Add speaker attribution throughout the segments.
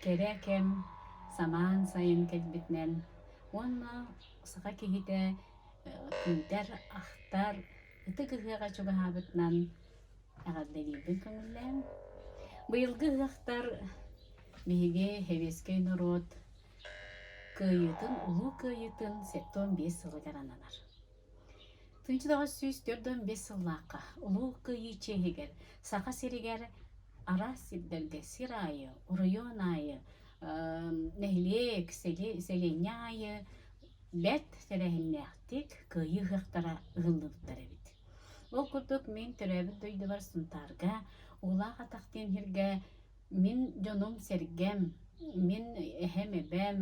Speaker 1: кэрэ кэм самаан сайын кэлбитинэн уонна саха киһитэ күүтэр, ахтар ытык ыһыаҕа чугаһаабытынан эҕэрдэлиирбин көҥүллээҥ. Быйылгы ыһыахтар биһиги сэбиэскэй норуот кыайыытын, улуу кыайыытын 75 сылыгар ананар. 1945 сыллаахха Улуу Кыайыы чиэһигэр Саха сиригэр араас сирдэргэ сир аайы, оройуон аайы, нэһилиэк, сэлиэнньэ аайы бэрт тэрээһиннээхтик Кыайыы ыһыахтара ыһыллыбыттар эбит. Ол курдук мин төрөөбүт дойдубар Сунтаарга Уулаах Атах диэн сиргэ мин дьонум-сэргэм, мин эһэм-эбэм,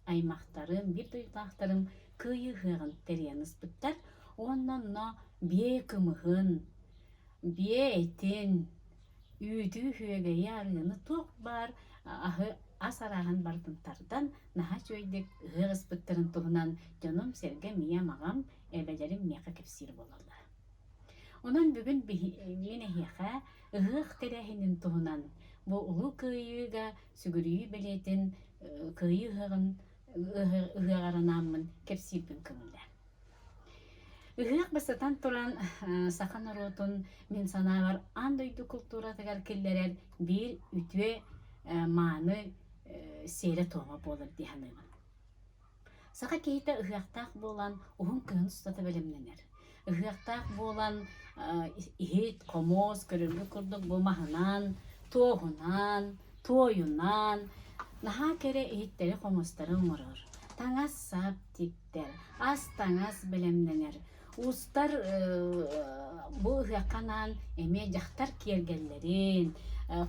Speaker 1: аймахтарым, биир дойдулаахтарым Кыайыы ыһыаҕын тэрийэн ыспыттар уонна онно биэ кымыһын, биэ этин, үүтү, үөгэйи, арыыны туох баар аһы ас арааһын барытын тардан наһаа үчүгэйдик ыһыах ыспыттарын туһунан дьонум-сэргэм, ийэм, аҕам, эбэлэрим миэхэ кэпсиир буолаллара. Онон бүгүн мин эһиэхэ ыһыах тэрээһинин туһунан бу Улуу Кыайыыга сүгүрүйүү бэлиэтин Кыайыы ыһыаҕын ыһыаҕар анааммын кэпсиирбин көҥүллээн. Ыһыах бастатан туран саха норуотун мин санаабар аан дойду култууратыгар киллэрэр биир үтүө мааны сиэрэ-туома буолар дии саныыбын. Саха киһитэ ыһыахтаах буолан уһун кыһын устата бэлэмнэнэр. Ыһыахтаах буолан иһит, хомуос, көрөргө курдук бу маһынан, туоһунан, туойунан наһаа кэрэ иһиттэри-хомуостары оҥорор. Таҥас-сап тиктэр, ас-таҥас бэлэмнэнэр. Уустар бу ыһыахха анаан эмиэ дьахтар киэргэллэрин,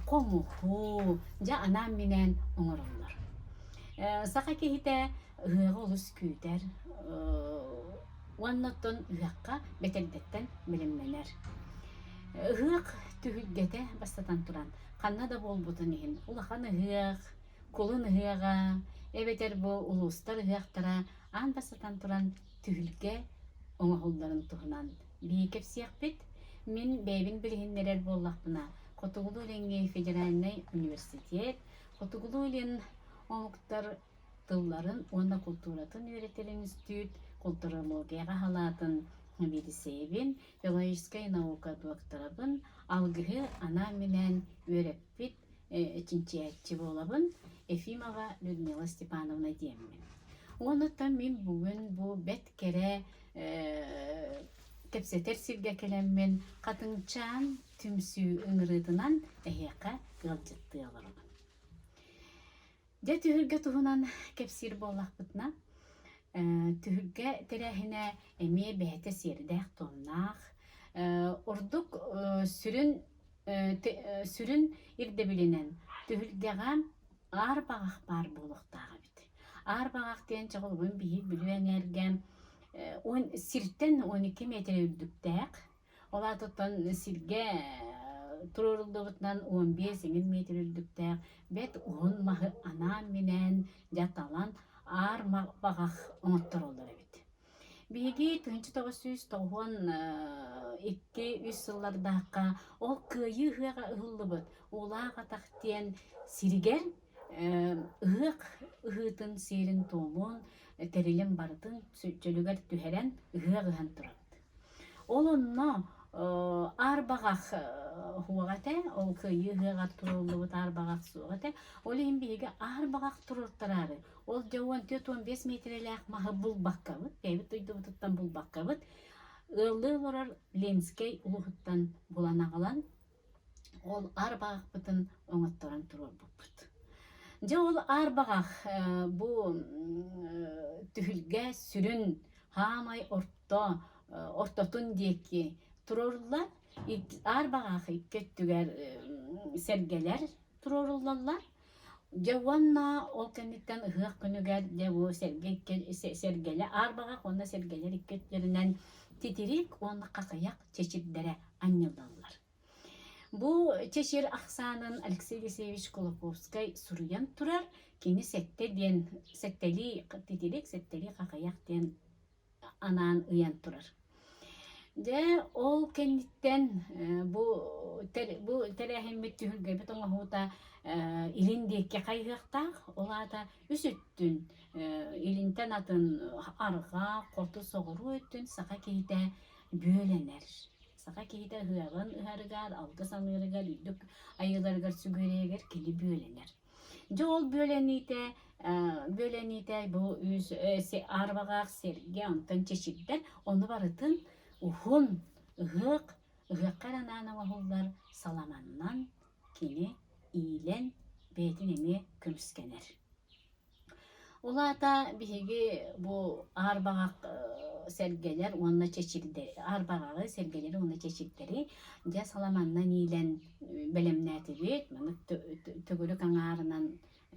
Speaker 1: хомуһу дьэ анаан-минээн оҥороллор. Саха киһитэ ыһыаҕы олус күүтэр уонна оттон ыһыахха бэтэрдэттэн бэлэмнэнэр. Ыһыах түһүлгэтэ бастатан туран ханна да буолбутун иһин улахан ыһыах, кулун ыһыаҕа эбэтэр бу улуустар ыһыахтара аан бастатан туран түһүлгэ оҥоһулларын туһунан биһиги кэпсиэхпит. Мин бэйэбин билиһиннэрэр буоллахпына, Хотугулуу-Илиҥҥи федеральнай университет Хотугулуу-Илин омуктар тылларын уонна култууратын үөрэтэр институт культурологияҕа салаатын сэбиэдиссэйэбин, филологическай наука дуоктарабын, алгыһы анаан-минээн үөрэппит чинчийээччи буолабын Ефимова Людмила Степановна диэммин. Уонуттан мин бүгүн бу бэрт кэрэ кэпсэтэр сиргэ кэлэммин Хатыҥчаан түмсүү ыҥырыытынан эһиэхэ ыалдьыттыы олоробун. Дьэ түһүлгэ туһунан кэпсиир буоллахпытына, түһүлгэ тэрээһинэ эмиэ бэйэтэ сиэрдээх-туомнаах. Ордук сүрүн сүрүн ирдэбилинэн түһүлгэҕэ аар баҕах баар буолуохтаах эбит. Аар баҕах диэн чоҕулугун биһиги Бүлүү эҥээргэ сиртэн 12 миэтэрэ үрдүктээх Ол аатыттан сиргэ туруоруллубутунан 15 эҥин метр үрдүктээх бэрт уһун маһы анаан-минээн дьэ талан аар баҕах оҥоттороллор эбит. Биһиги 1992-үс сыллардаахха ол Кыайыы ыһыаҕа ыһыллыбыт Уулаах Атах диэн сиригэр ыһыах ыһыытын сиэрин-туомун, тэрилин барытын чөлүгэр түһэрэн ыһыах ыһан турабыт. Ол онно аар баҕах суох этэ, ол кыайыы ыһыаҕар туруоруллубут аар баҕах суох этэ. Ол иһин биһиги аар баҕах туруортараары, ол дьэ 14-15 миэтэрэлээх маһы булбаккабыт, бэйэбит дойдубутуттан булбаккабыт, ыаллыы олорор Ленскэй улууһуттан булан аҕалан Ол аар баҕахпытын оҥотторон туруорбуппут. Дьэ ол аар баҕах бу түһүлгэ сүрүн хаамай орто ортотун диэки туруоруллар. Аар баҕах икки өттүгэр сэргэлэр туруоруллаллар. Дьэ уонна ол кэнниттэн ыһыах күнүгэр дьэ бу сэргэ икки сэргэлэ аар баҕах уонна сэргэлэр икки өттүлэринэн титирик уонна хахыйах чэчирдэрэ анньыллаллар. Бу чэчир ахсаанын Алексей Елисеевич Кулаковскай суруйан турар. Кини сэттэ диэн сэттэлии титирик, сэттэлии хахыйах диэн анаан ыйан турар. Дьэ, ол кэнниттэн бу бу тэрээһиммит түһүлгэбит оҥоһуута илин диэки хайыһыахтаах, ол аата үс өттүн илинтэн атын арҕаа, хоту, соҕуруу өттүн саха киһитэ бүөлэнэр. Саха киһитэ ыһыаҕын ыһарыгар, алгыс аныырыгар, үрдүк айыыларыгар сүгүрүйэригэр кини бүөлэнэр. Дьэ ол бүөлэниитэ бүөлэниитэ бу үс арбаҕаах сэргэ, онтон чэчирдэр, ону барытын уһун ыһыах, ыһыахха эрэ анаан оҥоһуллар саламаннан кини иилэн бэйэтин эмиэ көмүскэнэр. Ол аата биһиги бу аар-баҕах сэргэлэр уонна чэчирдэри, аар-баҕаҕы, сэргэлэри уонна чэчирдэри дьэ саламаннан иилэн бэлэмнээтибит, маннык төгүрүк аҥаарынан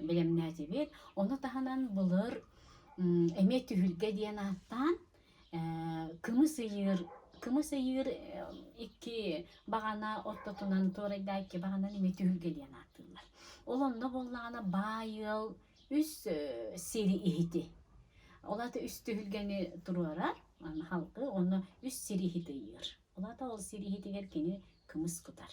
Speaker 1: бэлэмнээтибит. Ону таһынан былыр эмиэ түһүлгэ диэн ааттаан кымыс ыйыыр кымыс ыйыыр икки баҕана ортотунан туорайдаах икки баҕанан эмиэ түһүлгэ диэн ааттыыллар. Ол онно буоллаҕына баай ыал үс сири иһити. Ол аата үс түһүлгэни туруорар, халкы онно үс сири иһити ыйыыр. Ол аата ол сири иһитигэр кини кымыс кутар.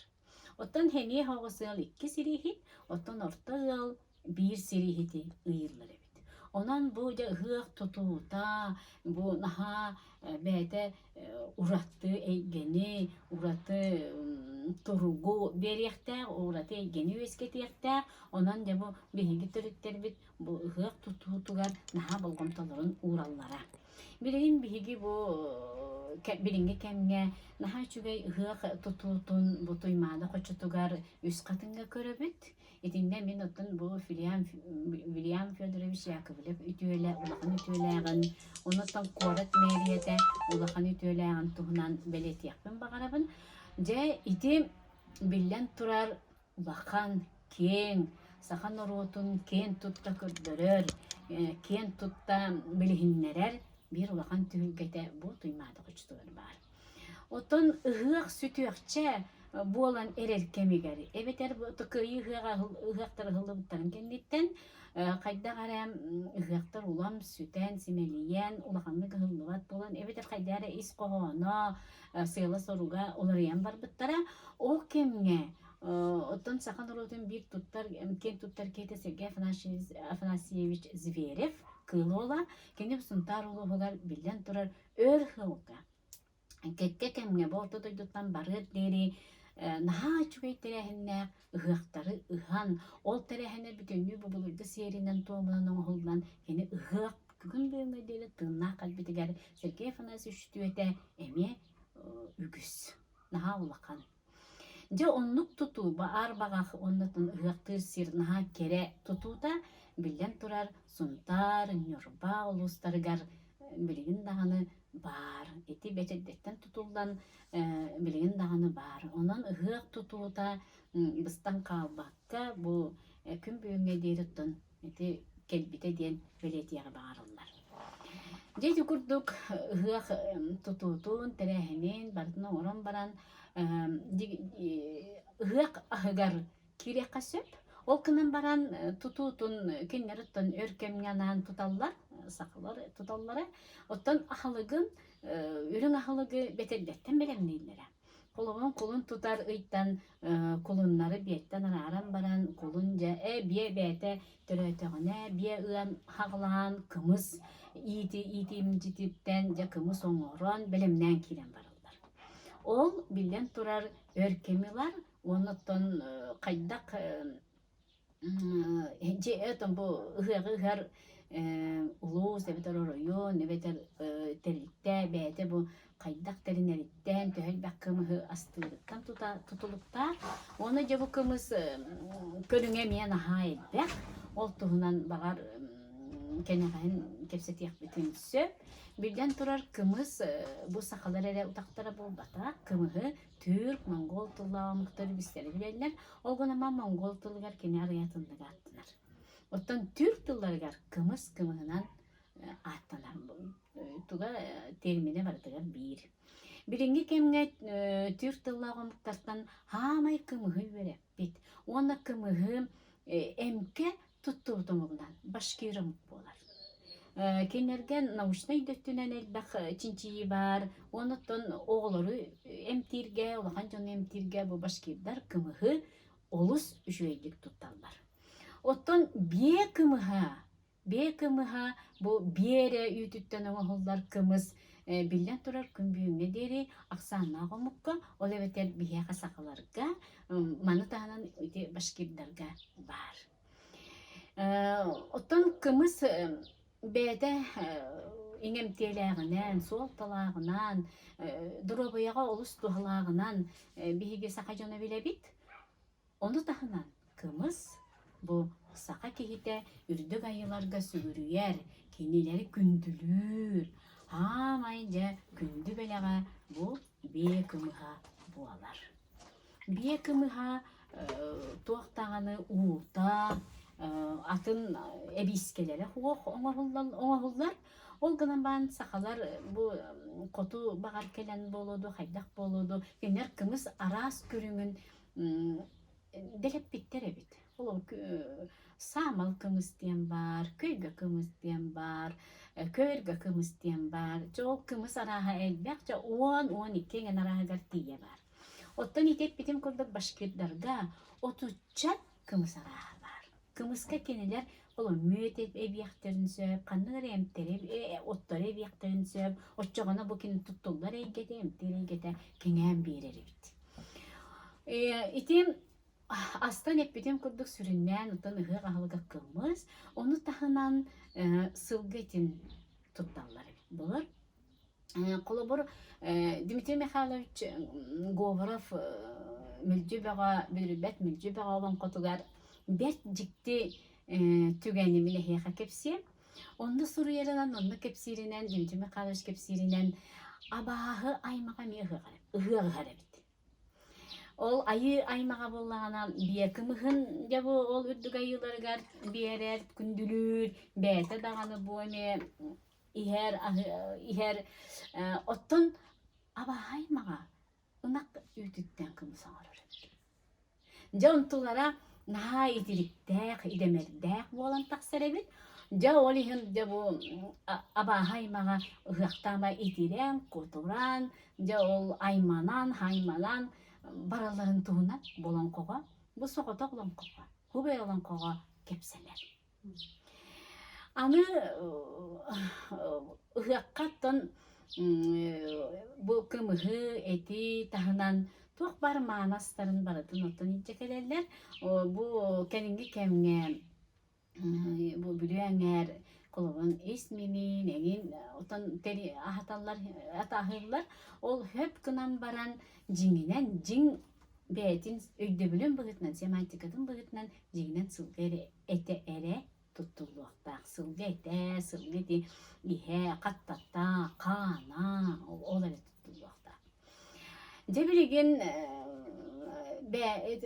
Speaker 1: Оттон сэниэ оҕус ыал икки сири иһит, оттон орто ыал биир сири иһити ыйыыллар эбит. Онон бу дьэ ыһыах тутуута, бу наһаа бэйэтэ ураты эйгэни, ураты туругу биэриэхтээх, ураты эйгэни үөскэтиэхтээх. Онон дьэ бу биһиги төрүттэрбит бу ыһыах тутуутугар наһаа болҕомтолорун уураллара. Билигин биһиги бу билиҥҥи кэмҥэ наһаа үчүгэй ыһыах тутуутун бу Туймаада хочотугар Үс Хатыҥҥа көрөбүт. Итиннэ мин оттон бу Вильям, Вильям Федорович Яковлев үтүөлэ улахан үтүөлээҕин, онуттан куорат мэрията улахан үтүөлээҕин туһунан бэлиэтиэхпин баҕарабын. Дьэ, ити биллэн турар улахан, киэҥ, саха норуотун киэн тутта көрдөрөр, киэн тутта билиһиннэрэр биир улахан түһүлгэтэ бу Туймаада хочотугар баар. Оттон ыһыах сүтүөхчэ буолан эрэр кэмигэр, эбэтэр кыайыы ыһыаҕа ыһыахтар ыһыллыбыттарын кэнниттэн хайдах эрэ ыһыахтар улам сүтэн, симэлийэн, улаханнык ыһыллыбат буолан, эбэтэр хайдах эрэ ис хоһооно, сыала-соруга уларыйан барбыттара. Ол кэмҥэ оттон саха норуотун биир туттар, киэн туттар киһитэ Сергей Афанасьевич Зверев, Кыыл Уола, кини Сунтаар улууһугар биллэн турар өр сылга кэккэ кэмҥэ бу орто дойдуттан барыар диэри наһаа үчүгэй тэрээһиннээх ыһыахтары ыһан, ол тэрээһинэ бүтүннүү бу былыргы сиэринэн-туомунан оҥоһуллан кини ыһыах күн бүгүҥҥэ диэри тыыннаах кэлбитигэр Сергей Афанасьевич үтүөтэ эмиэ үгүс, наһаа улахан. Дьэ оннук тутуу баар баҕах уонна ыһыахтыыр сир наһаа кэрэ тутуута, биллэн турар, Сунтаар, Ньурба улуустарыгар билигин даҕаны баар. Ити бэчэрдэттэн тутуллан билигин даҕаны баар. Онон ыһыах тутуута быстан хаалбакка бу күн бүгүҥҥэ диэри оттон ити кэлбитэ диэн бэлиэтиэҕи баҕарыллар. Дьэ ити курдук ыһыах тутуутун, тэрээһинин барытын оҥорон баран ыһыах аһыгар киириэххэ сөп. Ол гынан баран тутуутун кинилэр оттон өр кэмҥэ анаан туталлар, сахалар туталлара. Оттон аһылыгын, үрүҥ аһылыгы бэтэрдэттэн бэлэмнииллэрэ. Холобурун кулун тутар ыйтан кулуннары биэттэн арааран баран кулун дьэ э биэ бэйэтэ төрөөтөҕүнэ биэ ыан хаҕылаан кымыс иити иитимдьититтэн дьэ кымыс оҥорон бэлэмнээн киирэн бараллар. Ол биллэн турар өр кэми ылар уонна оттон хайдах Дьиэ оттон бу ыһыаҕы ыһар улуус эбэтэр оройуон эбэтэр тэрилтэ бэйэтэ бу хайдах тэринэриттэн, төһө элбэх кымыһы астыырыттан тутулуктаах. Уонна дьэ бу кымыс көрүҥэ эмиэ наһаа элбэх. Ол туһунан баҕар кэнэҕэһин кэпсэтиэхпитин сөп. Биллэн турар, кымыс бу сахалар эрэ утахтара буолбатах. Кымыһы Түүрк, монгол тыллаах омуктар үгүстэрэ билэллэр, ол гынан монгол тылыгар кини арыйа атыннык ааттанар. Оттон түүрк тылларыгар кымыс кымыһынан ааттанар. Туга терминэ барытыгар биир. Билиҥҥи кэмҥэ түүрк тыллаах омуктартан хаамай кымыһы үөрэппит уонна кымыһы эмкэ туттубут омугунан башкир омук буолар. Кинилэргэ научнай да өттүнэн элбэх чинчийии баар. Онуттан оҕолору эмтииргэ, улахан дьону эмтииргэ бу башкирдар кымыһы олус үчүгэйдик тутталлар. Оттон биэ кымыһа, биэ кымыһа бу биэ эрэ үүтүттэн оҥоһуллар кымыс биллэн турар күн бүгүҥҥэ диэри ахсааннаах омукка, ол эбэтэр биһиэхэ сахаларга, маны таһынан ити башкирдарга баар. Оттон кымыс бэйэтэ иҥэмтиэлээҕинэн, суолталааҕынан, доруобуйаҕа олус туһалааҕынан биһиги саха дьоно билэбит. Ону таһынан кымыс бу саха киһитэ үрдүк айыыларга сүгүрүйэр, кинилэри күндүлүүр, аамай дьэ күндү бэлэҕэ бу биэ кымыһа буолар. Биэ кымыһа туох даҕаны уута, атын эбиискэлэрэ суох оҥоһуллар. Ол гынан баран сахалар бу хоту баҕар кэлэн буолуо дуу, хайдах буолуо дуу, кинилэр кымыс араас көрүҥүн дэлэппиттэр эбит. Ол саамал кымыс диэн баар, көйгө кымыс диэн баар, көөргө кымыс диэн баар. Дьэ ол кымыс арааһа элбэх, дьэ 10-12 эҥин арааһыгар тиийэ баар. Оттон ити эппитим курдук башкирдарга отучча кымыс арааһа баар. Кымыска кинилэр ол мүөт эбиэхтэрин сөп, ханнык эрэ эмтэри, оттору эбиэхтэрин сөп. Оччоҕуна бу кини туттуллар эйгэтэ, эмтиир эйгэтэ кэҥээн биэрэр эбит. Ити астан эппитим курдук сүрүннээн оттон ыһыах аһылыга кымыс, ону таһынан сылгы этин тутталлар эбит. Былыр Холобур, Дмитрий Михайлович Говоров Мүлдьү Бөҕө Бүлүрбэт Мүлдьү Бөҕө олоҥхотугар бэрт дьикти түгэни мин эһиэхэ кэпсиэм. Онно суруйарынан, онно кэпсииринэн, Дмитрий Михайлович кэпсииринэн абааһы аймаҕа эмиэ ыһыах ыһар эбит. Ол айыы аймаҕа буоллаҕына биэ кымыһын дьэ бу ол үрдүк айыыларыгар биэрэр, күндүлүүр, бэйэтэ даҕаны бу эмиэ иһэр иһэр оттон абааһы аймаҕа ынах үүтүттэн кымыс оҥорор эбит. Дьэ онтулара наһаа итириктээх, идэмэрдээх буолан тахсар эбит. Дьэ ол иһин дьэ бу абааһы аймаҕа ыһыахтаама итирэн, кутуран, дьэ ол айманан, хайманан баралларын туһунан бу олоҥхоҕо, бу соҕотох олоҥхоҕо, Хубэй олоҥхоҕо кэпсэнэр. Аны ыһыахха оттон бу кымыһы, эти таһынан туох баар мааны астарын барытын оттон илдьэ кэлэллэр. Бу кэлиҥҥи кэмҥэ бу Бүлүү эҥээр холобун ис миинин эҥин оттон аһаталлар атааһыыллар. Ол хөп гынан баран дьиҥинэн дьиҥ бэйэтин өйдөбүлүн быһыытынан, семантикатын быһыытынан дьиҥинэн сылгы эрэ этэ эрэ туттуллуохтаах. Сылгы этэ, сылгы ити иһэ, хаттата, хаана ол эрэ туттуллуохтаах. Дьэ билигин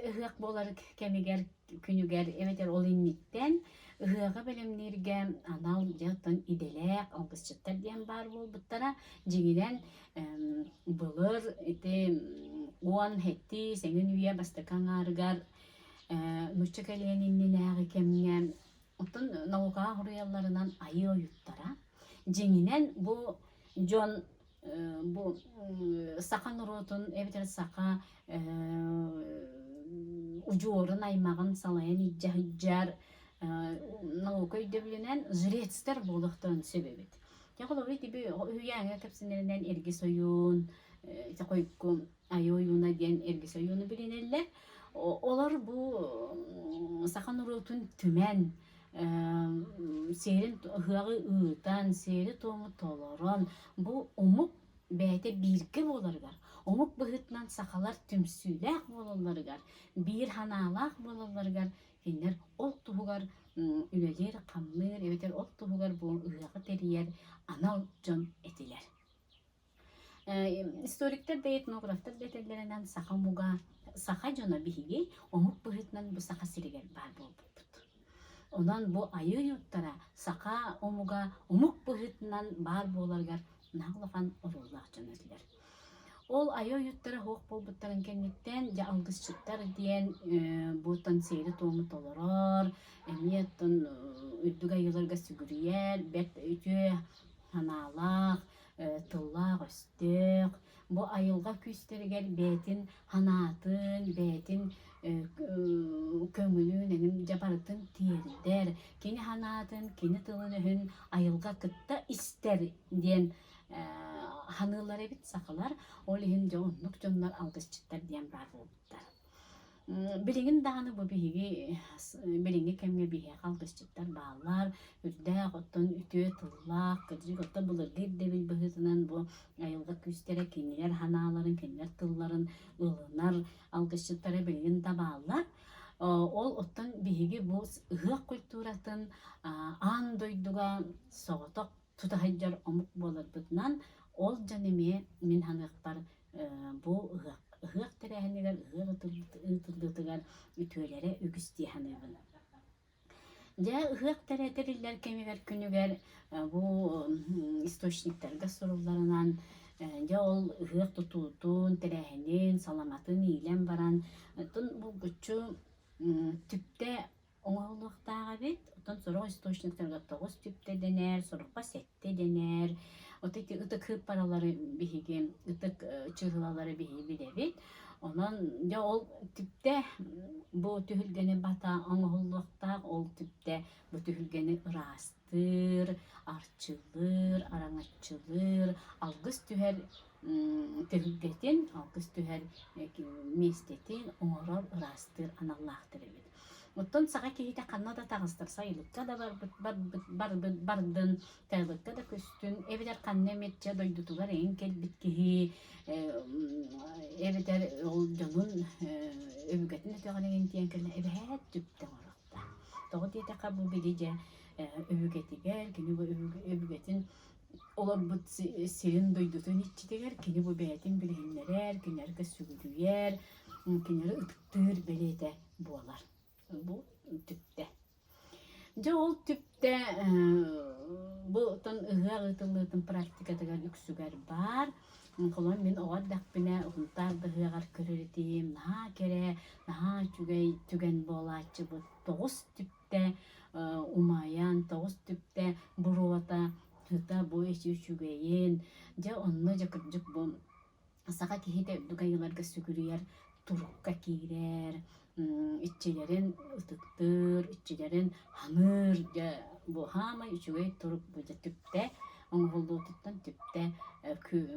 Speaker 1: ыһыах буолар кэмигэр күнүгэр эбэтэр ол инниттэн ыһыаҕы бэлэмнииргэ анал дьэ оттон идэлээх алгысчыттар диэн баар буолбуттара. Дьиҥинэн былыр ити 10 7 эҥин үйэ бастакы аҥаарыгар нуучча кэлиэн иннинээҕи кэмҥэ оттон наукаҕа хоруйалларынан айыы ойуттара дьиҥинэн бу дьон бу саха норуотун эбэтэр саха удьуорун аймаҕын салайан илдьэ сылдьар наука өйдөбүлүнэн жрецтэр буолуохтарын сөп эбит. Дьэ холобур ити үһүйээҥҥэ кэпсэнэринэн Эргис ойуун, ити хойукку Айыы ойууна диэн Эргис ойууну билинэллэр. Олор бу саха норуотун түмэн, сиэрин ыһыаҕы ыытан, сиэри-туому толорон, бу омук бэйэтэ бииргэ буоларыгар, омук быһыытынан сахалар түмсүүлээх буолалларыгар, биир санаалаах буолалларыгар кинилэр ол туһугар үлэлиир-хамныыр эбэтэр ол туһугар бу ыһыаҕы тэрийэр анал дьон этилэр. Историктар да, этнографтар да этэллэринэн саха омуга, саха дьоно биһиги омук быһыытынан бу Саха сиригэр баар буолбуппут. Онон бу айыы ойууттара саха омуга омук быһыытынан баар буоларыгар наһаа улахан оруоллаах дьон этилэр. Ол айыы ойууттара суох буолбуттарын кэнниттэн дьэ алгысчыттар диэн бу оттон сиэри-туому толорор, эмиэ оттон үрдүк айыыларга сүгүрүйэр, бэрт үтүө санаалаах, тыллаах-өстөөх, бу айылҕа күүстэригэр бэйэтин санаатын, бэйэтин көҥүлүн эҥин дьэ барытын тиэрдэр, кини санаатын, кини тылын-өһүн айылҕа кытта истэр диэн саныыллар эбит сахалар. Ол иһин дьэ оннук дьоннор алгысчыттар диэн баар буолбуттар. Билигин даҕаны бу биһиги билиҥҥи кэмҥэ биһиэхэ алгысчыттар бааллар, үрдээх оттон үтүө тыллаах, кырдьык оттон былыргы ирдэбил быһыытынан бу айылҕа күүстэрэ кинилэр санааларын, кинилэр тылларын ылынар алгысчыттара билигин да бааллар. Ол оттон биһиги бу ыһыах культуратын аан дойдуга соҕотох тута сылдьар омук буоларбытынан, ол дьон эмиэ мин саныахпар бу ыһыах ыһыах тэрээһинигэр, ыһыах ыытыллыытыгар үтүөлэрэ үгүс дии саныыбын. Дьэ, ыһыах тэриллэр кэмигэр күнүгэр бу источниктарга сурулларынан, дьэ ол ыһыах тутуутун, тэрээһинин, саламатын иилэн баран, оттон булгуччу түптэ оҥоһуллуохтаах эбит. Оттон сорох источниктарга 9 түптэ дэнэр, сороххо сэттэ дэнэр. Вот эти ытык сыыппаралары биһиги, ытык чыыһылалары биһиги билэбит. Онон дьэ ол түптэ бу түһүлгэни бата оҥоһуллуохтаах, ол түптэ бу түһүлгэни ыраастыыр, арчылыыр, араҥаччылыыр, алгыс түһэр түһүлгэтин, алгыс түһэр миэстэтин оҥорор, ыраастыыр аналлаахтар эбит. Оттон саха киһитэ ханна да таҕыстар, сайылыкка да барбыт, барбыт, барбыт, бардын, тайылыкка да көстүн, эбэтэр ханна эмит чэ дойдутугар эҥин кэлбит киһи, эбэтэр ол дьонун өбүгэтин өтөҕөр эҥин тиийэн кэллэ, эбэһээт түптэ оҥоруохтаах. Тоҕо диэтэххэ бу били дьэ өбүгэтигэр, кини бу өбүгэтин олорбут сирин дойдутун иччитигэр кини бу бэйэтин билиһиннэрэр, кинилэргэ сүгүрүйэр, кинилэри ытыктыыр бэлиэтэ буолар. Бу түптэ. Дьэ ол түптэ бу оттон ыһыах ыытыллыытын практикатыгар үксүгэр баар. Холон мин оҕо эрдэхпинэ Уһунтаар да ыһыаҕар көрөр этим, наһаа кэрэ, наһаа үчүгэй түгэн буолааччы бу тоҕус түптэ умайан, тоҕус түптэ буруота сыта бу эчи үчүгэйин. Дьэ онно дьэ кырдьык бу саха киһитэ үрдүк айыыларга сүгүрүйэр турукка киирэр, иччилэрин ытыктыыр, иччилэрин ханыыр дьэ бу хаамай үчүгэй турук бу дьэ түптэ оҥоһуллуутуттан түптэ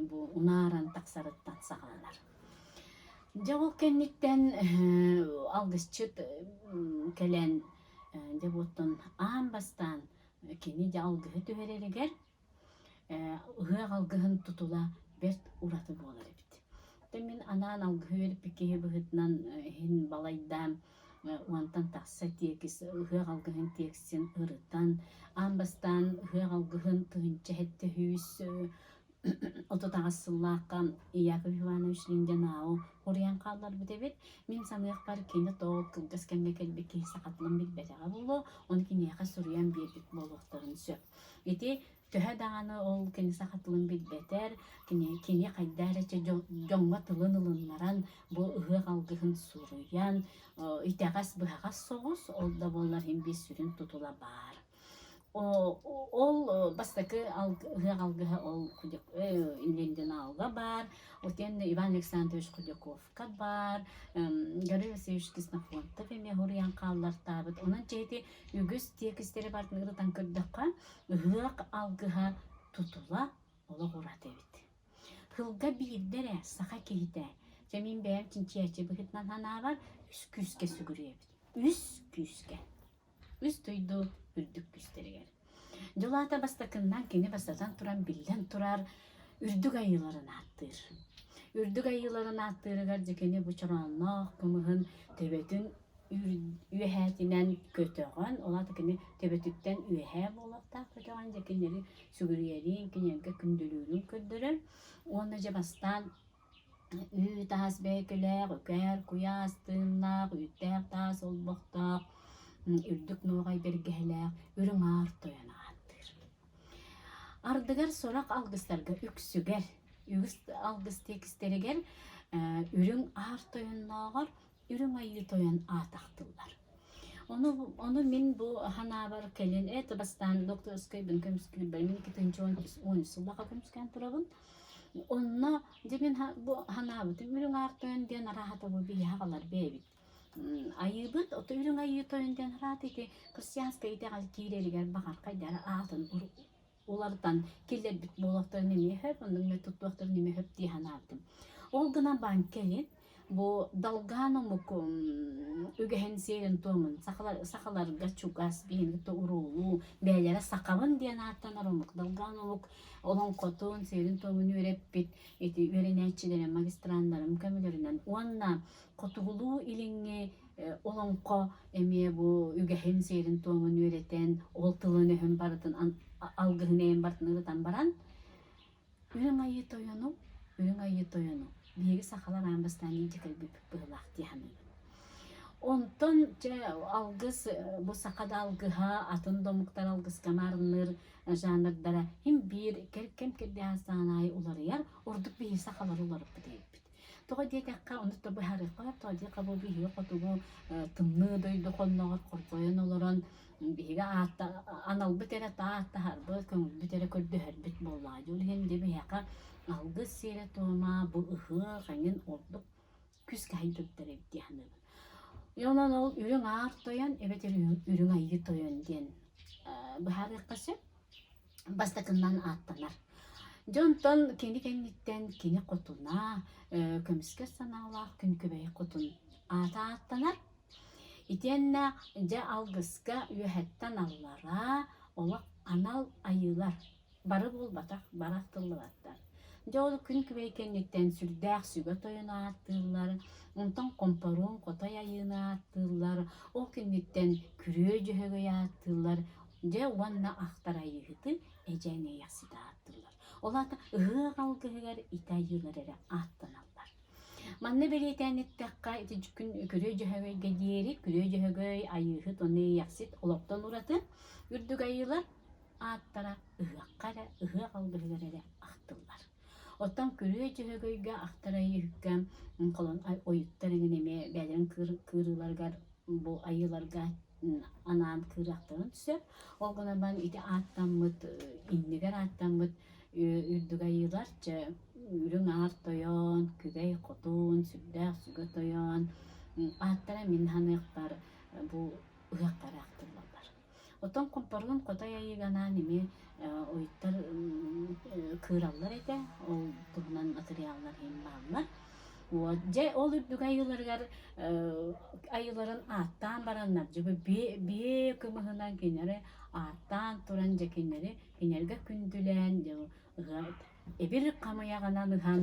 Speaker 1: бу унааран тахсарыттан саҕаланар. Дьэ ол кэнниттэн алгысчыт кэлэн дьэ буоттан аан бастаан кини дьэ алгыһы түһэрэригэр Ыһыах алгыһын тутула бэрт ураты буолар эбит. Оттон мин анаан алгыһы үөрэппит киһи быһыытынан иһин балайдаан уонтан тахса тиэкис ыһыах алгыһын тиэксин ырытан, аан бастаан ыһыах алгыһын 1738 сыллаахха Яков Иванович Линденау хоруйан хаалларбыт эбит. Мин саныахпар кини тоҕо кылгас кэмҥэ кэлбит киһи саха тылын билбэтэҕэ буолуо, ону киниэхэ суруйан биэрбит буолуохтарын сөп. Ити төһө даҕаны ол кини саха тылын билбэтэр, кини, кини хайдах эрэ дьоҥҥо тылын ылыннаран, бу ыһыах алгыһын суруйан, итэҕэс-быһаҕас соҕус, ол да буоллар иһин биир сүрүн тутула баар. Ол бастакы ыһыах алгыһа ол Линденалга баар, отиэннэ Иван Александрович Худяковка баар, Гаврил Васильевич Ксенофонтов эмиэ суруйан хааллартаабыт. Онон чэ ити Үгүс тиэкистэри барытын ырытан көрдөххө, ыһыах алгыһа тутула олох ураты эбит. Тылга биирдэ эрэ саха киһитэ, дьэ мин бэйэм чинчийээччи быһыытынан санаабар, үс күүскэ сүгүрүйэбит. Үс күүскэ. Үс дойду үрдүк күүстэригэр. Дьол аата бастакыннан кини бастатан туран биллэн турар үрдүк айыыларын ааттыыр. Үрдүк айыыларын ааттыырыгар дьэ кини бу чороонноох кымыһын төбөтүн үөһээтинэн көтөҕөн, ол аата кини төбөтүттэн үөһээ буолуохтаах көтөҕөн дьэ кинилэри сүгүрүйэрин, кинилэргэ күндүлүүрүн көрдөрөр. Уонна дьэ бастаан үүт аас бэйэкэлээх, үкээр куйаас тыыннаах, үүттээх таас олбохтоох, үрдүк нуоҕай бэргэһэлээх үрүҥ аар тойон ааттыыр. Ардыгар сорох алгыстарга үксүгэр, үгүс алгыс тиэкистэригэр үрүҥ аар тойоннооҕор Үрүҥ Айыы Тойон аатахтыллар. Ону, ону мин бу санаабар кэлин это бастаан докторскайбын көмүскүүрбэр мин 2013 сыллаха көмүскээн турабын. Онно дьэ мин бу санаабытым Үрүҥ Аар Тойон диэн арааһата бу биһиэхэ аҕалар бэйэбит. айыыбыт, ото үрүҥ айыы тойон диэн араат ити христианскай итэҕэл киирэригэр баҕар хайдары аатын уларытан киллэрбит буолуохтарын эмиэ сөп, оннук туттуохтарын эмиэ сөп дии санаабытым. Ол гынан баран кэлин бу долгаан омук үгэһин сиэрин-туомун сахаларга чугас биһиги кытта уруулуу бэйэлэрэ сахабын диэн ааттанар омук долгаан омук олоҥхотун сиэрин-туомун үөрэппит ити үөрэнээччилэрим магистраннарым көмөлөрүнэн уонна хотугулуу-илиҥҥи олоҥхо эмиэ бу үгэһин сиэрин-туомун үөрэтэн ол тылын-өһүн барытын алгыһын эйэн барытын ырытан баран Үрүҥ Айыы Тойону, Үрүҥ Айыы Тойону биһиги сахалар аан бастаан илдьэ кэлбиппит быһыылаах дии саныыбын. Онтон дьэ алгыс бу саха да алгыһа, атын да омуктар алгыска маарынныыр жанрдара син биир кэм кэрдиис аайы уларыйар, ордук биһиги сахалар уларыппыт эбиппит. Тоҕо диэтэххэ, ону да быһаарыахха сөп, тоҕо диэтэххэ бу биһиги хотугу тымныы дойду хонноҕор хорҕойон олорон биһиги аатта аналбыт эрэ тааттаһарбыт, көҥүлбүт эрэ көрдөһөрбүт буоллаҕа. Дьэ ол иһин дьэ биһиэхэ алгыс сиэрэ-туома бу ыһыах эҥин ордук күүскэ хайдыттар эбит дии саныыбын. Онон ол үрүҥ аар тойон эбэтэр үрүҥ айыы тойон диэн быһаарыахха сөп. Бастакыннан ааттанар. Дьэ онтон кини кэнниттэн кини хотуна көмүскэс санаалаах күн күбэй хотун аата ааттанар. Итиэннэ дьэ алгыска үөһэттэн аллараа олох анал айыылар бары буолбатах, бары ахтыллыбаттар. Дьэ ол күн күбэй кэнниттэн сүрдээх сүгэ тойону ааттыыллар, онтон хомпоруун хотой айыыны ааттыыллар, ол кэнниттэн күрүө дьөһөгөй ааттыыллар, дьэ уонна ахтар айыыһыты эдьээн иэйэхситэ ааттыыллар. Ол аата ыһыах алгыһыгар ити айыылар эрэ ааттаналлар. Манна бэлиэтээн эттэххэ, ити күн Күрүө Дьөһөгөйгө диэри Күрүө Дьөһөгөй, Айыыһыт уонна Иэйэхсит олохтон ураты үрдүк айыылар ааттара ыһыахха эрэ, ыһыах алгыһыгар эрэ ахтыллар. Оттон Күрүө Дьөһөгөйгө ахтар айыыһыкка холон ойуттар эҥин эмиэ бэйэлэрин кыырыыларыгар бу айыыларга анаан кыырыахтарын сөп. Ол гынан баран ити ааттаммыт, иннигэр ааттаммыт үрдүк айыылар чэ үрүҥ аар тойон, күбэй хотун, сүрдээх сүгэ тойон ааттара мин саныахпар бу ыһыахтары ахтыллаллар. Оттон хомпоруун хотой айыыга анаан эмиэ уйуттар кыыраллар этэ, ол туһунан матырыйааллар иһин бааллар. Вот. Дьэ, ол үрдүк айыыларыгар айыыларын ааттаан бараннар, дьэ бу биэ кымыһынан кинилэри ааттаан туран дьэ кинилэри кинилэргэ күндүлээн дьэ эбир хамыйаҕынан ыһан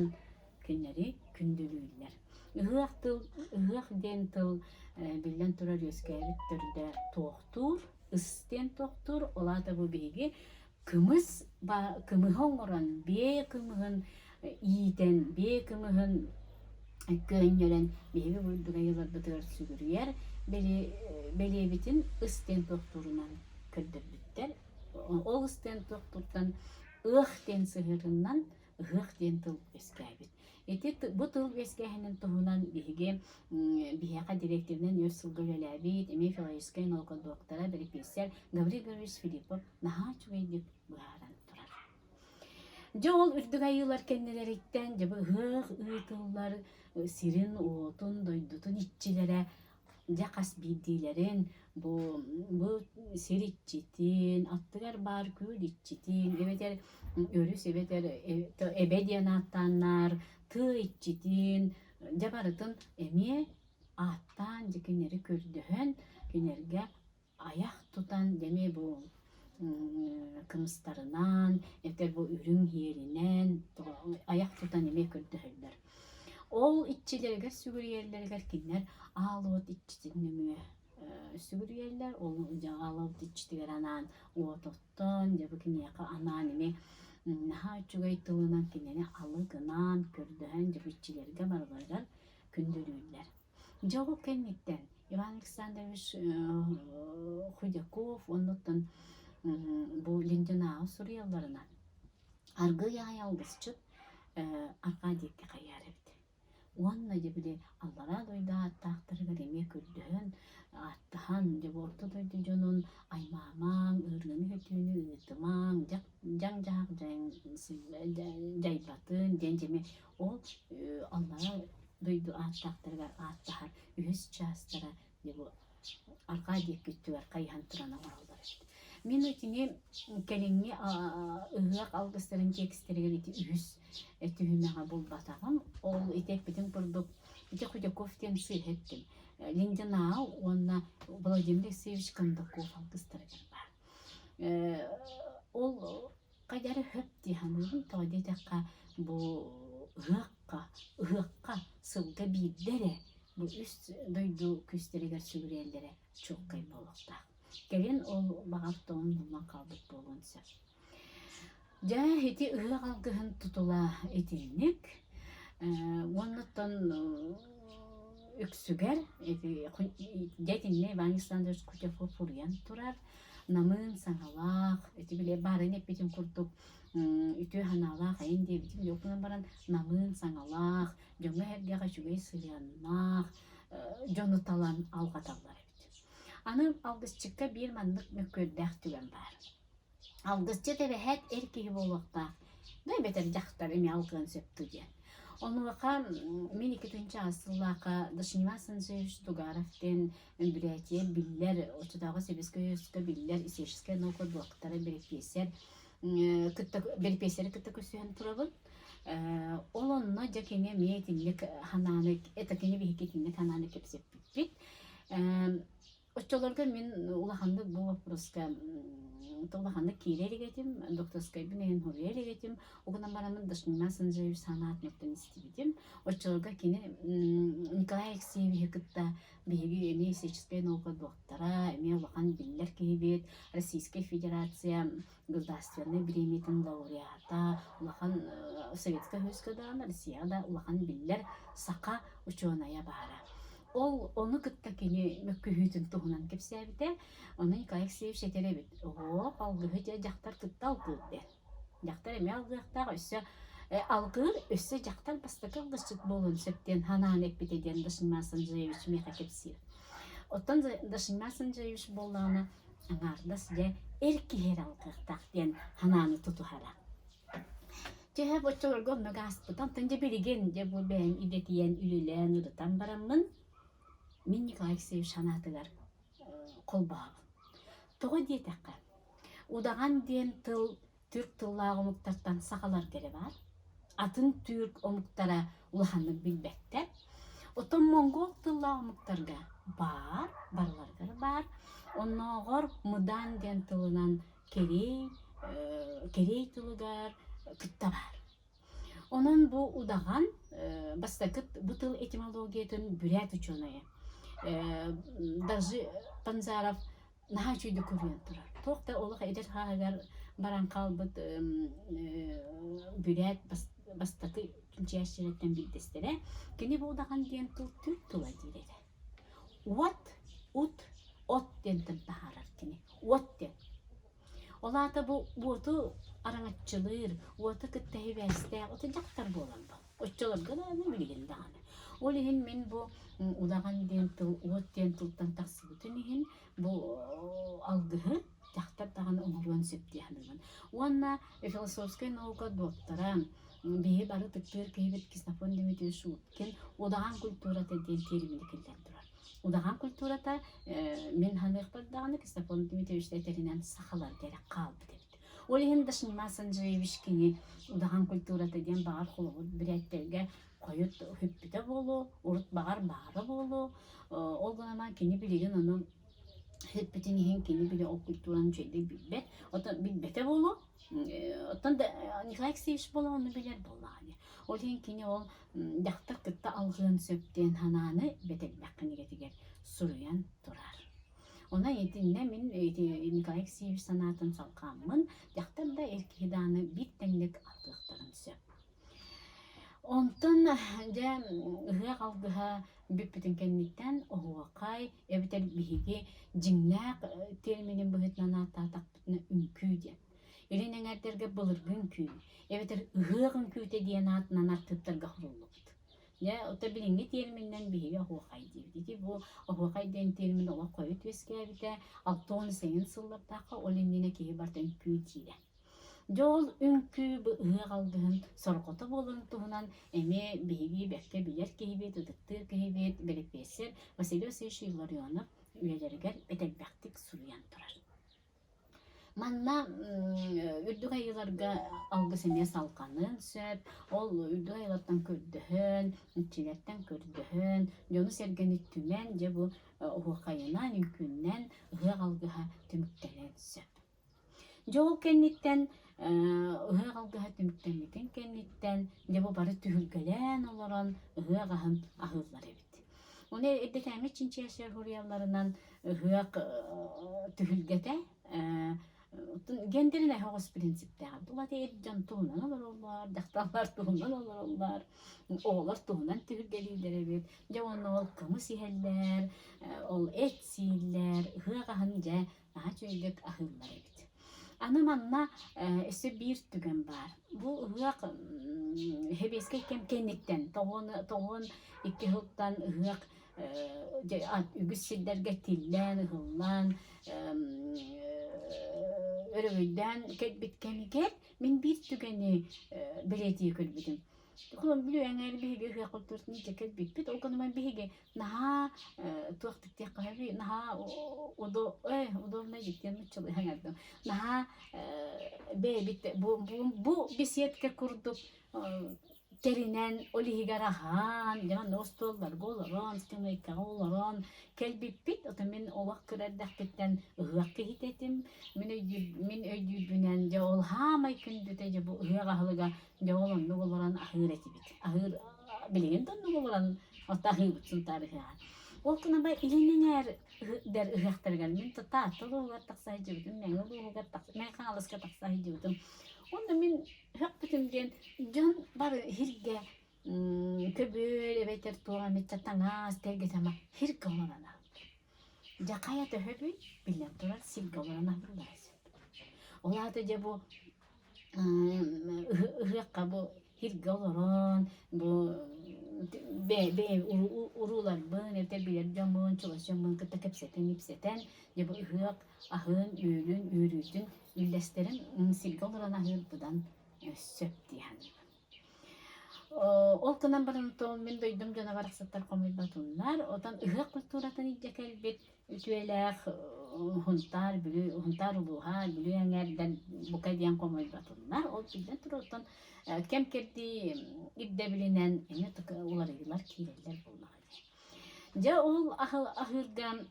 Speaker 1: кинилэри күндүлүүллэр. Ыһыах тыл, ыһыах диэн тыл биллэн турар үөскээбит төрдө туохтуур, ыс диэн туохтуур, ол аата бу биһиги кымыс кымыһы оҥорон, биэ кымыһын иитэн, биэ кымыһын көөнньөрөн биһиги бурдук айыыларбытыгар сүгүрүйэр бэлиэбитин ыс диэн туохтуурунан көрдөрбүттэр. Ол ыс диэн туохтууртан ыах диэн сыһыарынан ыһыах диэн тыл үөскээбит. Ити бу тыл үөскээһинин туһунан биһиги биһиэхэ дириэктэринэн өр сылга үлэлээбит, эмиэ филологическай наука доктора, бэрэпиэссэр Гаврил Гаврильевич Филиппов наһаа үчүгэйдик быһааран турар. Дьэ ол үрдүк айыылар кэннилэриттэн дьэ бу ыһыах ыытыллар сирин-уотун, дойдутун иччилэрэ дьэ хас биирдиилэрин бу бу сир иччитин, аттыгар баар күөл иччитин эбэтэр өрүс эбэтэр эбэ диэн ааттааннар тыа иччитин дьэ барытын эмиэ ааттаан дьэ кинилэри көрдөһөн кинилэргэ айах тутан дьэ эмиэ бу кымыстарынан эбэтэр бу үрүҥ иһиэринэн айах тутан эмиэ көрдөһөллөр. Ол иччилэригэр сүгүрүйэллэригэр кинилэр аал уот иччитин нөҥүө сүгүрүйэллэр. Ол дьэ аал уот иччитигэр анаан уот оттон, дьэ бу киниэхэ анаан эмиэ наһаа үчүгэй тылынан кинини алы гынан, көрдөһөн дьэ бу иччилэргэ барыларыгар күндүлүүллэр. Дьэ ол кэнниттэн Иван Александрович Худяков оннуттан бу Линдинааҕы суруйалларынан аргыый аҕай алгысчыт арҕаа диэки хайыһар эбит. Уонна дьэ били аллараа дойду ааттаахтарыгар эмиэ көрдөһөн, ааттаһан, дьэ бу орто дойду дьонун аймаамаҥ, ыарыыны-көтүүнү ыытымаҥ, дьаҥ-дьаһах дьайбатын диэн дьэ эмиэ ол аллараа. дойду ааттаахтарыгар ааттаһар үһүс чаастара дьэ бу арҕаа диэки өттүгэр хайыһан туран оҥороллор эбит. Мин итини кэлиҥҥи ыһыах алгыстарын текстэригэр ити үһүс түһүмэҕи булбатаҕым. Ол ити эппитим курдук ити Худяков диэн сыыһа эттим. Линдинау уонна Владимир Алексеевич Кондаков алгыстарыгар баар. Ол хайда эрэ хөп дии саныыбын. Тоҕо диэтэххэ бу ыһыахха, ыһыахха сылга биирдэ эрэ бу үс дойду күүстэригэр сүгүрүйэллэрэ чуолкай буолуохтаах. Кэлин ол баҕар тоҥон хаалбыт буолуон сөп. Дьэ, ити ыһыах алгыһын тутула итинник. Уонна оттон үксүгэр ити дьэ итиннэ Иван Александрович Кутяков суруйан турар намыын саҥалаах, ити били баарын эппитин курдук үтүө санаалаах айан диэбитим дьэ гынан баран намыын саҥалаах, дьоҥҥо-сэргэҕэ үчүгэй сыһыаннаах дьону талан алҕаталлар эбит. Аны алгысчыкка биир маннык мөккүөрдээх түгэн баар. Алгысчыт эбэһээт эр киһи буолуохтаах, да эбэтэр дьахтар эмиэ алгыан сөп дуу диэн. Онуоха мин 2000 сыллаахха Дашнима Санжевич Тугаров диэн Бүрээтийэ биллэр, оччотооҕу Сэбиэскэй Союзка биллэр историческай наука дуоктара, бэрэпиэсэр кытта бэрэпиэсэри кытта көрсүһэн турабын. Ол онно дьэ кини эмиэ итинник санааны, это кини биһиги итинник санааны кэпсэппиппит. Оччолорго мин улаханнык бу вопроска улаханнык киирэ илик этим, докторскайбын иһин хоруйа илик этим. Ол гынан бараммын Дашнима Санжаевич санаатын истибитим. Оччолорго кини Николай Алексеевиһы кытта биһиги эмиэ историческай наука доктора, эмиэ улахан биллэр киһибит, Российскай Федерация государственнай бириэмийэтин лауреата, улахан Советскай Союзка даҕаны, Россияҕа да улахан биллэр саха учуонайа баара. Ол ону кытта кини мөккүһүүтүн туһунан кэпсээбитэ. Ону Николай Алексеевич этэр эбит, «Оо, алгыһы дьэ дьахтар кытта алгыыр диэн. Дьахтар эмиэ алгыахтаах, өссө алгыыр, өссө дьахтар бастакы алгысчыт буолуон сөп диэн санаан эппитэ диэн Дашима Санджаевич миэхэ кэпсиир. Оттон Дашима Санджаевич буоллаҕына аҥаардас дьэ эр киһи эрэ алгыахтаах диэн санааны тутуһара. Төһө оччолорго оннук ааспыта. Онтон дьэ билигин дьэ бу бэйэм идэтийэн үлэлээн ырытан бараммын мин Николай Алексеевич санаатыгар холбоһобун. Тоҕо диэтэххэ, удаҕан диэн тыл түрк тыллаах омуктартан сахаларга эрэ баар. Атын түүрк омуктара улаханнык билбэттэр. Оттон монгол тыллаах омуктарга баар, барыларыгар баар. Оннооҕор мыдан диэн тылынан кэриэй, кэриэй тылыгар кытта баар. Онон бу удаҕан бастакы бу тыл этимологиятын бүрээт учуонайа даже Панзаров наһаа үчүгэйдик көрүөн турар. Туох да олох эдэр сааһыгар баран хаалбыт бүрээт бастакы чинчийээччилэртэн биирдэстэрэ. Кини бу удаҕан диэн тыл түрк тыла диир этэ. Уот, ут, от диэнтэн таһаарар кини. Уот диэн. Ол аата бу уоту араҥаччылыыр, уоту кытта сибээстээх ото дьахтар буолан бу. Оччолорго даҕаны, билигин даҕаны. Ол иһин мин бу удаҕан диэн тыл, уот диэн тылтан тахсыбытын иһин бу алгыһы дьахтар даҕаны оҥоруон сөп дии саныыбын. Уонна философскай наука доктора, биһи бары ытыктыыр киһибит Ксенофонт Дмитриевич Уткин удаҕан культурата диэн термини киллэрэн турар. Удаҕан культурата мин саныахпар даҕаны Ксенофонт Дмитриевич этэринэн сахаларга эрэ хаалбыт эбит. Ол иһин Дашнима Санджаевич кини удаҕан культурата диэн баҕар холобур бүрээттэргэ хойут сүппүтэ буолуо, урут баҕар баара буолуо. Ол гынан кини билигин ону сүппүтүн иһин кини били ол культураны үчүгэйдик билбэт. Оттон билбэтэ буолуо. Оттон да Николай Алексеевич буолан ону билэр буоллаҕа Ол иһин кини ол дьахтар кытта алҕыан сөп диэн санааны бэтэллэх кинигэтигэр суруйан турар. Онон итиннэ мин ити Николай Алексеевич санаатын салҕааммын, дьахтар да эр киһи даҕаны биир тэҥник алгыахтарын сөп. Онтон дьэ ыһыах алгыһа бүппүтүн кэнниттэн оһуохай эбэтэр биһиги дьиҥнээх терминин быһыытынан ааттаатахпытына үҥкүү диэн. Илин эҥэрдэргэ былыргы үҥкүү эбэтэр ыһыах үҥкүүтэ диэн аатынан артыыптарга суруллубут. Дьэ, оттон билиҥҥи термининэн биһиги оһуохай диибит. Ити бу оһуохай диэн термин олох хойут үөскээбитэ, 68 сыллардаахха ол иннинэ киһи барыта үҥкүү диирэ. Дьэ ол үҥкүү бу ыһыах алгыһын сорҕото буоларын туһунан эмиэ биһиги бэркэ билэр киһибит, ытыктыыр киһибит, бэрэпиэссэр Василий Васильевич Илларионов үлэлэригэр бэтэлбэхтик суруйан турар. Манна үрдүк айыыларга алгыс эмиэ салҕаныан сөп. Ол үрдүк айыылартан көрдөһөн, иччилэртэн көрдөһөн, дьону-сэргэни түмэн, дьэ бу оһуохайынан, үҥкүүннэн ыһыах алгыһа түмүктэниэн сөп. Дьэ ол кэнниттэн ыһыах алгыһа түмүктэммитин кэнниттэн дьэ бу бары түһүлгэлээн олорон ыһыах аһын аһыыллар эбит. Ону эрдэтээҥҥи чинчийээччилэр суруйалларынан ыһыах түһүлгэтэ гендеринэй оҕус принциптээх. Булат эр дьон туһунан олороллор, дьахталлар туһунан олороллор, оҕолор туһунан түһүлгэлииллэр эбит. Дьэ уонна ол кымыс иһэллэр, ол эт сииллэр, ыһыах аһын дьэ наһаа үчүгэйдик аһыыллар эбит. Аны манна өссө биир түгэн баар. Бу ыһыах сэбиэскэй кэм кэнниттэн 92 сылтан ыһыах үгүс сирдэргэ тиллэн, ыһыллан, өрөгөйдөөн кэлбит кэмигэр мин биир түгэни бэлиэтии көрбүтүм. Холон Бүлүү эҥээр биһиги ыһыах культуратын илдьэ кэлбиппит. Ол гынан биһиги наһаа туох диэххэ сөбүй, наһаа удобнай диэн нууччалыы саҥардым. Наһаа бэйэбит бу, бу беседка курдук тэринэн, ол иһигэр аһаан, дьэ манна остуолларга олорон, скамейкаҕа олорон кэлбиппит. Ото мин олох кыра эрдэхпиттэн ыһыах киһитэ этим. Мин өйдүүр, мин өйдүүрбүнэн дьэ ол хаамай күндүтэ дьэ бу ыһыах аһылыга Дьэ ол оннук олорон аһыыр этибит. Аһыыр билигин да оннук олорон отто аһыыбыт Сунтаар ыһыаҕа. Ол гынан баран илин эҥээр дэр ыһыахтарыгар мин Таатта улууһугар тахса сылдьыбытым, Мэҥэ улууһугар тахса, Мэҥэ Хаҥаласка тахса сылдьыбытым. Онно мин ыһыахпытым диэн дьон бары иһиргэ көбүөр эбэтэр туох эмит таҥас тэлгэтэмэ иһиргэ олорон аһыыбыт. Дьэ хайа төһөбүй? Биллэн турар сиргэ олорон аһыыллара сөп. Ол аата дьэ бу ыһыахха бу сиргэ олорон бу бэйэ урууларбын эбэтэр билэр дьоммун чугас дьоммун кытта кэпсэтэн-ипсэтэн дьэ бу ыһыах аһын-үөлүн үөрүүтүн үллэстэрин сиргэ олорон аһыыр быдан сөп дии саныыбын. Ол гынан баран мин дойдум дьоно барахсаттар хомуйбатыннар, отон ыһыах культуратын илдьэ кэлбит үтүөлээх Һунтаар, Бүлүү, Һунтаар улууһа, Бүлүү эҥээрдэр бука диэн хомойботуннар. Ол биллэн турар, оттон кэм-кэрдии ирдэбилинэн эмиэ уларыйыылар киирэллэр буоллаҕа дии. Дьэ ол аһыырга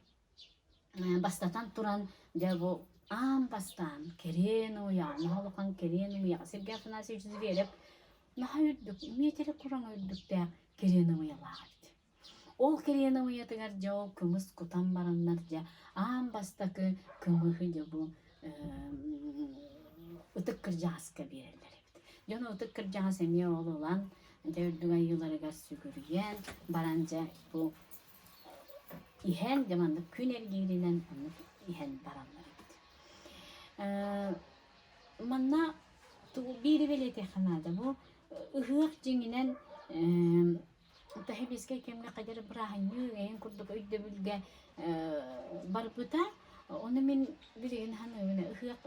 Speaker 1: бастатан туран, дьэ бу аан бастаан кэриэн уйаҕа, наһаа улахан кэриэн уйаҕа Сергей Афанасьевич Зверев наһаа үрдүк, миэтэрэ кураҥа үрдүктээх кэриэн уйалаах эбит. Ол кэриэнэ уйатыгар дьэ ол кымыс кутан бараннар дьэ аан бастакы кымыһы дьэ бу ытык кырдьаҕаска биэрэллэр эбит. Дьон ытык кырдьаҕас эмиэ ол ылан дьэ үрдүк айыыларыгар сүгүрүйэн баран дьэ бу иһэн дьэ маннык күн эргииринэн оннук иһэн бараллар эбит. Манна биири бэлиэтиэххэ наада бу ыһыах дьиҥинэн Тэһэбиэскэй кэмҥэ хайдах эрэ бырааһынньык эйэн курдук өйдөбүлгэ барбыта. Ону мин билигин саныыбын ыһыах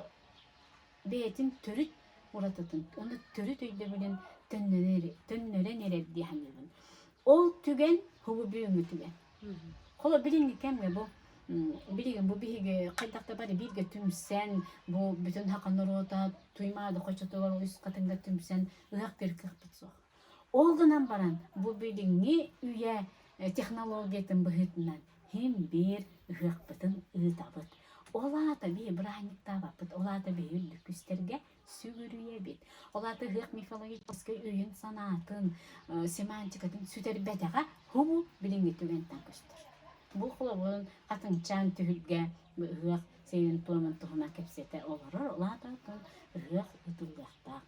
Speaker 1: бэйэтин төрүт уратытын, уонна төрүт өйдөбүлүн төннөрөн эрэр дии саныыбын. Ол түгэн һугу бүгүҥҥү түгэн. Холо билиҥҥи кэмҥэ бу билигин бу биһиги хайдах да бары бииргэ түмсэн, бу бүтүн саха норуота Туймаада хочотугар үс хатыҥҥа түмсэн ыһыах кыахпыт суох. Ол гынан баран, бу билиҥҥи үйэ технологиятын быһыытынан син биир ыһыахпытын ыытабыт. Ол аата биһи бырааһынньыктаабаппыт, ол аата биһи үрдүк күүстэргэ сүгүрүйэбит. Ол аата ыһыах мифологическай өйүн-санаатын, семантикатын сүтэрбэтэҕэ һубу билиҥҥи түгэнтэн көстөр. Бу холобурун хатыҥчаан түһүлгэ ыһыах сиэрин-туомун туһунан кэпсэтэ олорор, ол аата ыһыах ыытыллыахтаах.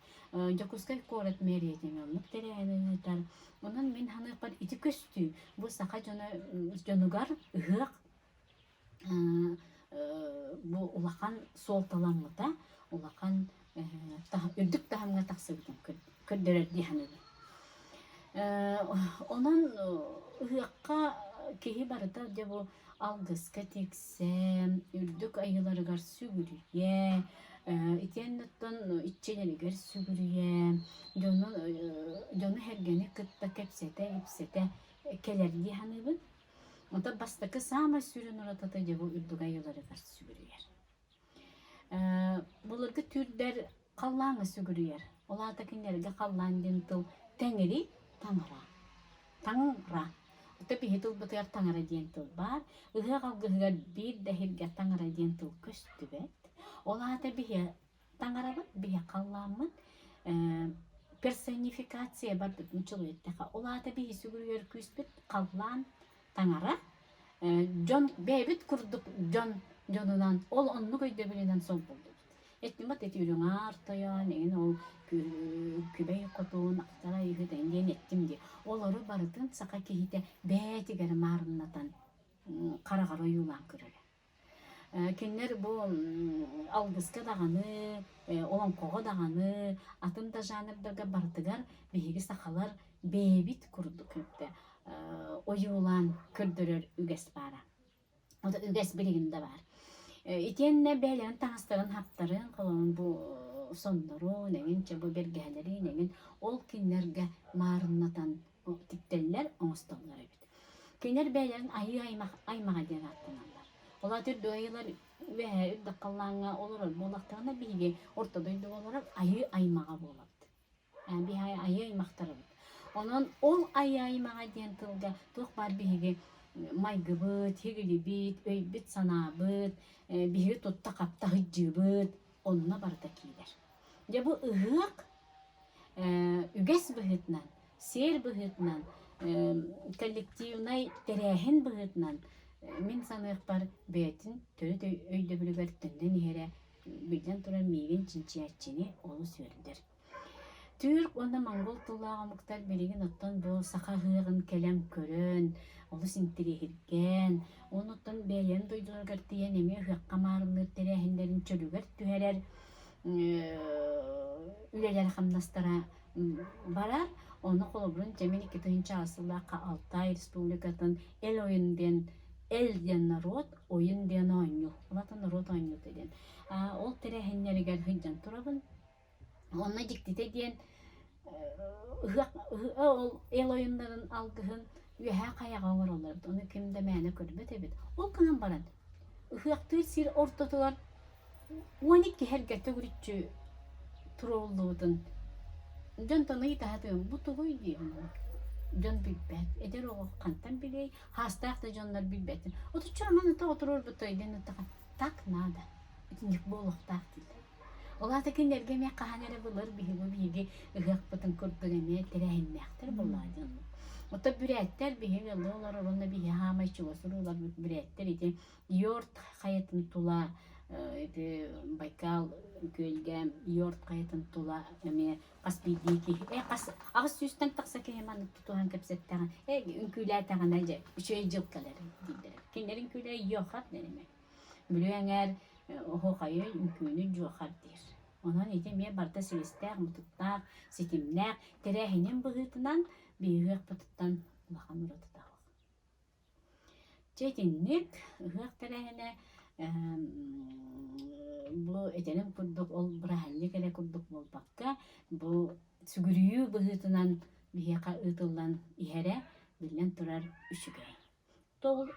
Speaker 1: Дьокуускай куорат мэрията оннук тэрээһини ыытар. Онон мин саныахпар ити көстүү бу саха дьоно дьонугар ыһыах бу улахан суолталаммыта, улахан үрдүк таһымҥа тахсыбытын көрдөрөр дии саныыбын. Онон ыһыахха киһи барыта дьэ бу алгыска тиксэн, үрдүк айыыларыгар сүгүрүйэ. Итиэннэ оттон иччилэригэр сүгүрүйэ, дьону дьону-сэргэни кытта кэпсэтэ-ипсэтэ кэлэр дии саныыбын. Онтон бастакы саамай сүрүн уратыта дьэ бу үрдүк айыыларыгар сүгүрүйэр. Былыргы түүрдэр халлааҥҥа сүгүрүйэр. Ол аата кинилэргэ халлаан диэн тыл тэҥири таҥара. Таҥара. Ото биһи тылбытыгар таҥара диэн тыл баар. Ыһыах алгыһыгар биир да иһиргэ таҥара диэн тыл көстүбэт. Ол аата биһи таҥарабыт, биһи халлааммыт персонификация барбыт нуччалыы эттэххэ. Ол аата биһи сүгүрүйэр күүспүт халлаан таҥара дьон бэйэбит курдук дьон дьонунан ол оннук өйдөбүлүнэн солбуллубут. Эттимат эти үрүҥ аар тойон, эҥин ол күбэй хотун, ахтара ыһыт диэн эттим дии. Олору барытын саха киһитэ бэйэтигэр маарыннатан хараҕар ойуулаан көрөрө. Кинилэр бу алгыска даҕаны, олоҥхоҕо даҕаны, атын да жанрдарга барытыгар биһиги сахалар бэйэбит курдук ойуулаан көрдөрөр үгэс баара. Үгэс билигин да баар. Итиэннэ бэйэлэрин таҥастарын хаптарын, холобур бу соннорун, эҥин чэ бу бэргэһэлэрин эҥин ол кинилэргэ маарыннатан тиктэллэр, оҥостоллор эбит. Кинилэр бэйэлэрин айыы аймах аймаҕа диэн ааттаналлар. Ол аата үрдүк айыылар үөһээ үрдүк халлааҥҥа олорор буоллахтарына биһиги орто дойдуга олорор айыы аймаҕа буолабыт. Биһиги айыы аймахтарыбыт. Онон ол айыы аймаҕа диэн тылга туох баар биһиги майгыбыт, һигилибит, өйбүт-санаабыт, биһиги тутта-хапта сылдьыыбыт онно барыта киирэр. Дьэ бу ыһыах үгэс быһыытынан, сиэр быһыытынан, коллективнай тэрээһин быһыытынан мин саныахпар бэйэтин төрүт өйдөбүлүгэр төннөн иһэрэ биллэн турар миигин чинчийээччини олус үөрдэр. Түүрк уонна монгол тыллаах омуктар билигин оттон бу саха ыһыаҕын кэлэн көрөн, олус интэриэһиргээн, онуттан бэйэлэрин дойдуларыгар тиийэн эмиэ ыһыахха маарынныыр тэрээһиннэрин чөлүгэр түһэрэр үлэлэрэ-хамнастара барар. Ону холобурун дьэ мин 2000 сыллаахха Алтай Республикатын Эл ойун диэн Эл диэн норуот, ойун диэн оонньуу. Улахан норуот оонньуута диэн. Ол тэрээһиннэригэр сылдьан турабын. Онно дьиктитэ диэн ыһыах ол эл ойуннарын алгыһын үөһээ хайаҕа оҥороллор эбит. Ону ким да мээнэ көрбөт эбит. Ол гынан баран ыһыахтыыр сир ортотугар 12 эргэ төгүрүччү туруоруллубутун дьонтон ыйытаһатыым бу тугуй диэн дьон билбэт. Эдэр оҕо хантан билиэй, хаастаах да дьоннор билбэттэр. Отучча роман тоҕо туруорбутай диэн ыттаха так надо. Итинник буолуохтаах дииллэр. Ол аата кинилэргэ эмиэ хаһан эрэ былыр биһиги биһиги ыһыахпытын курдук эмиэ тэрээһиннээхтэр буоллаҕа дьон. Оттон бүрээттэр биһиги ыаллыы олорор уонна биһи хаамай чугас урууларбыт бүрээттэр ити Йорт хайатын тула ити Байкал күөлгэ Йорт хайатын тула эмиэ хас биирдии киһи хас 800-тэн тахса киһи маннык тутуһан кэпсэттэҕинэ э үҥкүүлээтэҕинэ дьэ үчүгэй дьыл кэлэр дииллэр. Кинилэр үҥкүүлэрэ йохар диэн эмиэ. Бүлүү эҥээр оһуохайы, үҥкүүнү дьуохар диир. Онон ити эмиэ барыта силистээх, мутуктаах, ситимнээх тэрээһинин быһыытынан биһиги ыһыахпытыттан улахан уратыта суох. Дьэ итинник ыһыах тэрээһинэ бу этэрим курдук ол бырааһынньык эрэ курдук буолбакка, бу сүгүрүйүү быһыытынан биһиэхэ ыытыллан иһэрэ биллэн турар үчүгэй. Ол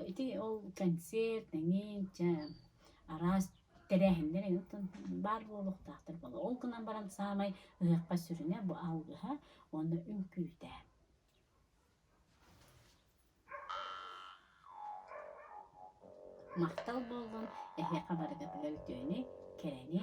Speaker 1: ити ол концерт эҥин чэ араас тэрээһиннэр эҥин баар буолуохтаахтар буолуо. Ол гынан баран саамай ыһыахха сүрүнэ бу алгыһа уонна үҥкүүтэ. Махтал буоллун эһиэхэ барыгытыгар үтүөнү, кэрэни.